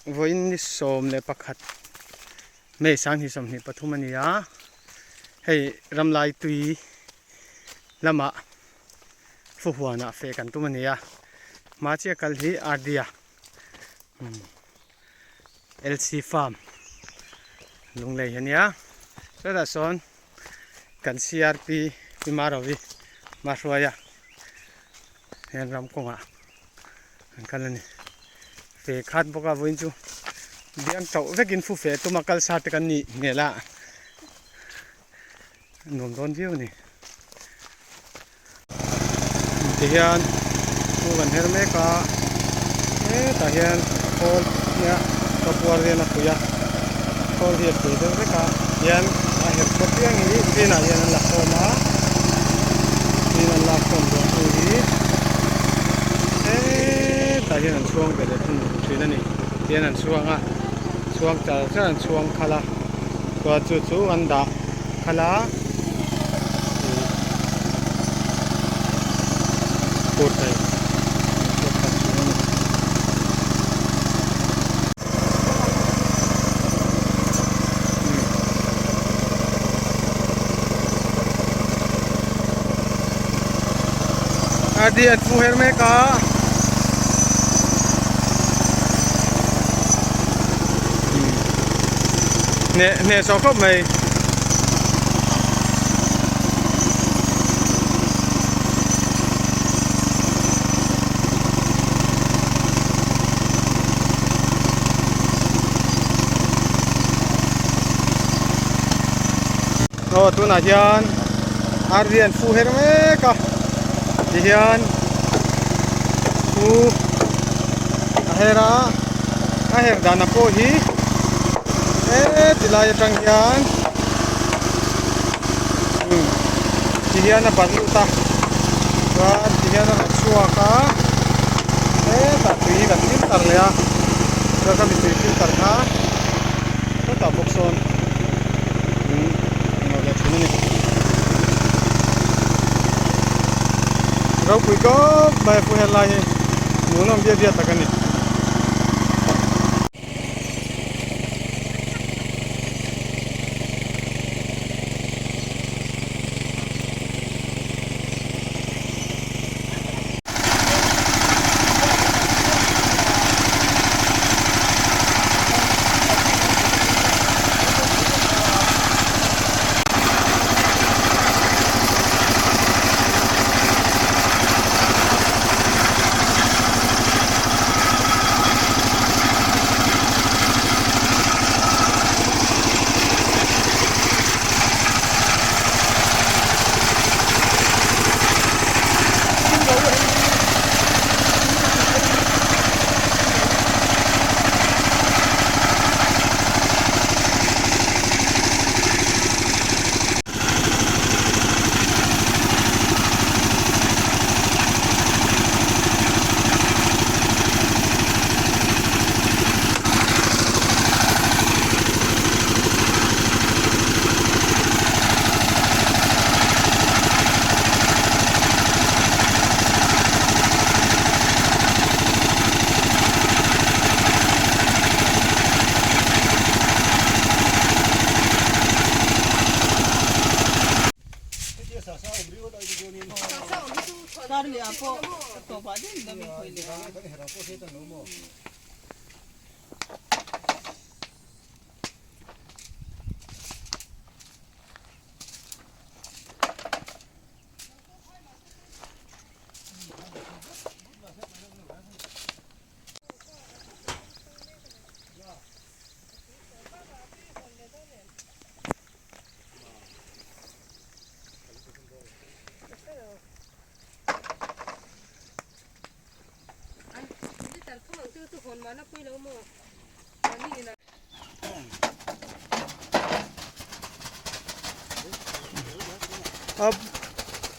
Vawiin ni 11 May 2023 a ni a, hei ramlai tui lamah fuhuanah feh kan tum a ni a, hma chiah kal hi Ardia LC Farm Lunglei a nia, chutah sawn kan CRP Pi Marovi hmahruaia hian ram kawngah an kal a ni. Fe khat bawk a vawiin chu biang chauh vekin fu fe tuma kal sa te kan nih hmel a, a nuam dawn viau a ni. Tihian fu kan her mek a, hetah hian khawl nia kapuar hian a pui a, khawl hi a pui deuh vek a, hian a her chhuak piang hi tin ah hian an la khawm a, tin an lak khawm zawh hnu hi hetah hian an chhuang ve leh thung thin a ni, tihian an chhuang a, chhuang char char an chhuang khalh a, chuan chu chu an dah khalh a. Adi an fu her mek a. Hneh hneh sawh khawp mai. Aw tunah hian RV an fu her mek a tihian fu a her a a her dan pawh hi heti lai atang hian tihian a ban lut a chuan tihian a rawn chhuak a hetah tui hi kan filter leh a chuan khami tui filter kha hetah bawk sawn in nawh leh thin a ni ropui khawp mai a pu helai hi hmuhnawm biak biak tak a ni.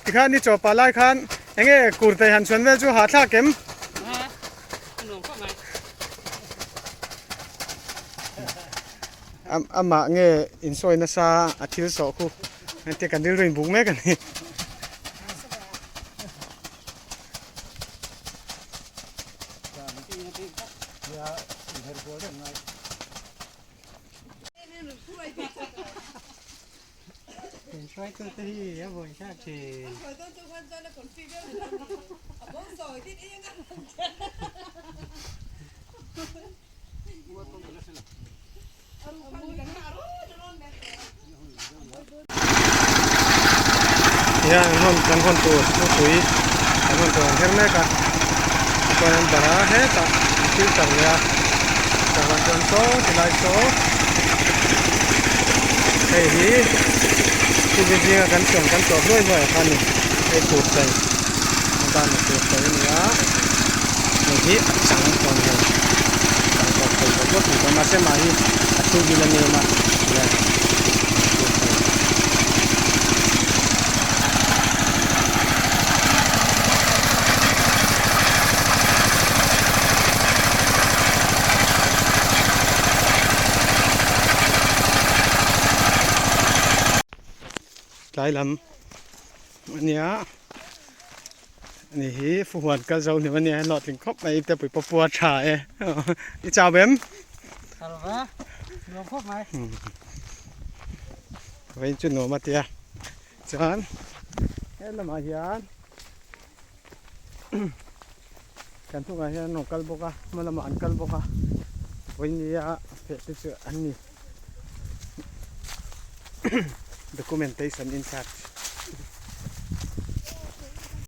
Tikhan ni chaw pah lai khan enge kurtai han chhuan vel chu hahthlak em? Amah nge insawi nasa a thil sawh khu engtia kan rilru inbuk mek a ni. Hruaitute hi a vawi thlak thin. Hian an hawn kan hawn tur thupui an hawn tur an her mek a chuan an barh a hetah an filter leh a chuvang chuan saw tilai saw hei hi thil zinga kan chuan kan tlawh hluai hluai kha a ni hei fur chei a dan a fur chei a ni a hei hi a chang pawh a ni hei chang pawh thei bawk bawk a ni mahse mah hi a chhungril a nem a hian fur chei. Tlai lam a nia ani hi fuhuan kal zo hlim a nia hlawhtling khawp mai te pui pawh pua tha e i chau em vawiin chu nuam a tia chuan he lamah hian kan hnungah hian an rawn kal bawk a hma lamah an kal bawk a vawinia feh te chu an ni documentation in charge.